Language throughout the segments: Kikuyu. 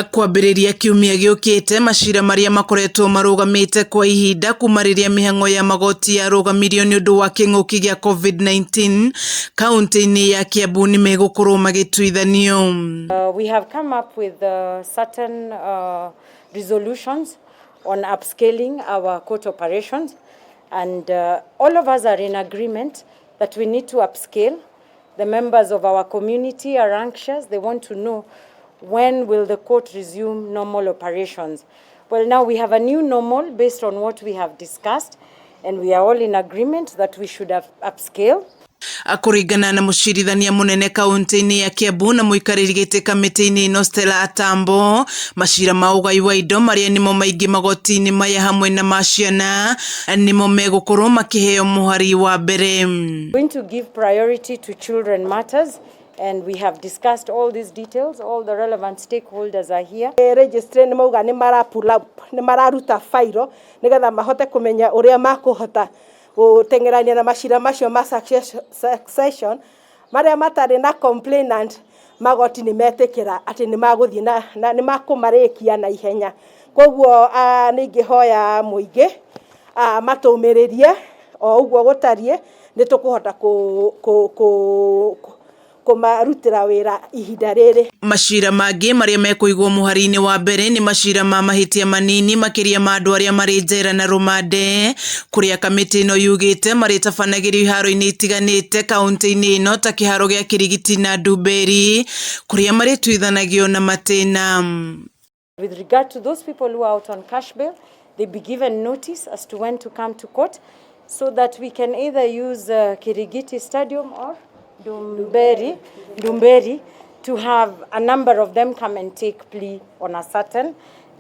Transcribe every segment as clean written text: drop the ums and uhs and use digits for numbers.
Kwambĩrĩria kiumia gĩũkĩte, macira marĩa makoretwo marũgamĩte kwa ihinda kuma rĩrĩa mĩhang'o ya magoti yarũgamirio nĩ ũndũ wa kĩng'ũki gĩa COVID-19 kaunti-inĩ ya Kiambu nĩ megũkorwo magĩtuithanio. We have come up with certain resolutions on upscaling our court operations, and all of us are in agreement that we need to upscale. The members of our community are anxious. They want to know, when will the court resume normal operations? Well, now we have a new normal based on what we have discussed, and we are all in agreement that we should have upscale. Kũringana na mũcirithania mũnene kaunti-inĩ ya Kiambu na mũikarĩri gĩtĩ kamĩtĩ-inĩ ĩno, Stella Atambo, macira ma ũgai wa indo marĩa nĩmo maingĩ magoti-inĩ maya hamwe na ma ciana nĩmo megũkorwo makĩheo mũhari wa mbere. Going to give priority to children matters, and we have discussed all these details. All the relevant stakeholders are here. Registry nĩ mauga nĩ mara pull up, nĩ mararuta fairo nĩgetha mahote kũmenya ũrĩa makũhota gũteng'erania na macira macio ma succession marĩa matarĩ na complainant. Magoti nĩ metĩkĩra atĩ nĩ magũthiĩ na nĩ makũmarĩkia na ihenya. Koguo nĩ ingĩhoya mũingĩ matũmĩrĩrie o ũguo gũtariĩ, nĩ tũkũhota kũmarutĩra wĩra ihinda rĩrĩ. Macira mangĩ marĩa mekũigwo mũhari-inĩ wa mbere nĩ macira ma mahĩtia manini, makĩria ma andũ arĩa marĩ njera na rũmande, kũrĩa kamĩtĩ ĩno yugĩte marĩtabanagĩrio iharo-inĩ itiganĩte kaunti-inĩ ĩno ta kĩharo gĩa Kirigiti na Ndumberi, kũrĩa marĩtuithanagio na matĩna. With regard to those people who are out on cash bail, they be given notice as to when to come to court so that we can either use Kirigiti Stadium or Ndumberi to have a number of them come and take plea on a certain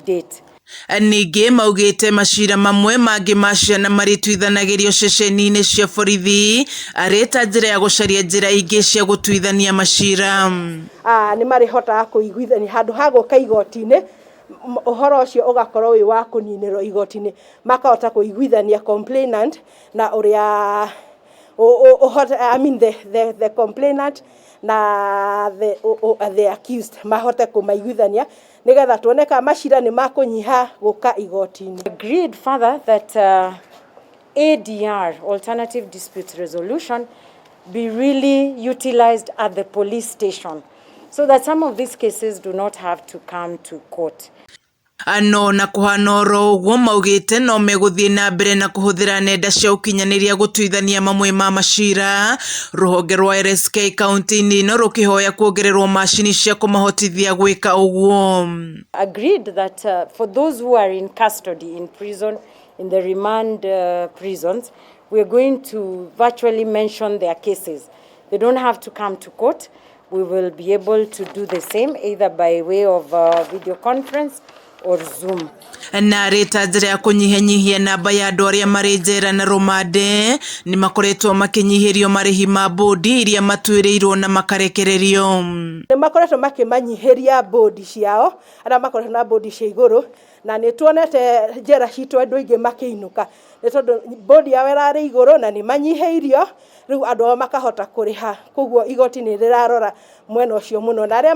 date. Ningĩ maugĩte macira mamwe mangĩ ma ciana marĩtuithanagĩrio ceceni-inĩ cia borithi arĩ ta njĩra ya gũcaria njĩra ingĩ cia gũtuithania macira. Nĩ marĩhotaga kũiguithania handũ ha gũka igoti-inĩ, ũhoro ũcio ũgakorwo wĩ wa kũninĩrwo igoti-inĩ, makahota kũiguithania complainant na ũrĩa ũhote, I mean the complainant na the accused, mahote kũmaiguithania nĩgetha tuone kana macira nĩ makũnyiha gũka igoti-inĩ. Agreed further that ADR, Alternative Dispute Resolution, be really utilized at the police station so that some of these cases do not have to come to court. No na kũhana oro ũguo, maugĩte no megũthiĩ na mbere na kũhũthĩra nenda cia ũkinyanĩria gũtuithania mamwe ma macira. Rũhonge rwa LSK kaunti-inĩ ĩno rũkĩhoya kuongererwo macini cia kũmahotithia gwĩka ũguo. Agreed that for those who are in custody in prison, in the remand prisons, we are going to virtually mention their cases. They don't have to come to court. We will be able to do the same either by way of video conference or Zoom. Na arĩ ta njĩra ya kũnyihanyihia namba ya andũ arĩa marĩ njera na rũmande, nĩ makoretwo makĩnyihĩrio marĩhi ma bũndi iria matuĩrĩirwo na makarekererio. Nĩ makoretwo makĩmanyihĩria bũndi ciao arĩa makoretwo na bũndi cia igũrũ, na nĩ tuonete njera citũ andũ aingĩ makĩinũka nĩ tondũ bũndi yao ĩrarĩ igũrũ na nĩ manyihĩirio, rĩu andũ ao makahota kũrĩha. Koguo igoti nĩ rĩrarora mwena ũcio mũno, na arĩa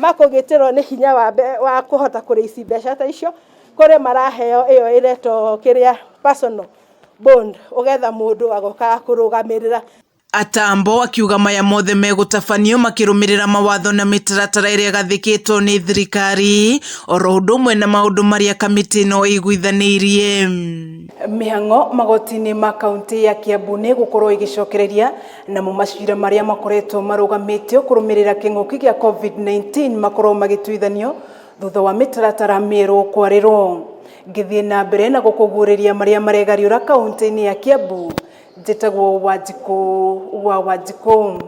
makũgĩtĩrwo nĩ hinya wa kũhota kũrĩha ici mbeca ta icio, kũrĩ maraheo ĩyo ĩretwo kĩrĩa personal bond, ũgetha mũndũ agoka kũrũgamĩrĩra. Atambo akiuga maya mothe megũtabanio makĩrũmĩrĩra mawatho na mĩtaratara ĩrĩa ĩgathĩkĩtwo nĩ thirikari, oro ũndũ ũmwe na maũndũ marĩa kamĩtĩ ĩno ĩiguithanĩirie. Mĩhang'o magoti-inĩ ma kaunti ya Kiambu nĩ gũkorwo ĩgĩcokereria, namo macira marĩa makoretwo marũgamĩtio kũrũmĩrĩra kĩng'ũki gĩa COVID-19 makorwo magĩtuithanio thutha wa mĩtaratara mĩerũ kwarĩrwo. Ngĩthiĩ na mbere na gũkũguũrĩria marĩa maregariũra kaunti-inĩ ya Kiambu, njĩtagwo Wanjikũ wa Wanjikũ.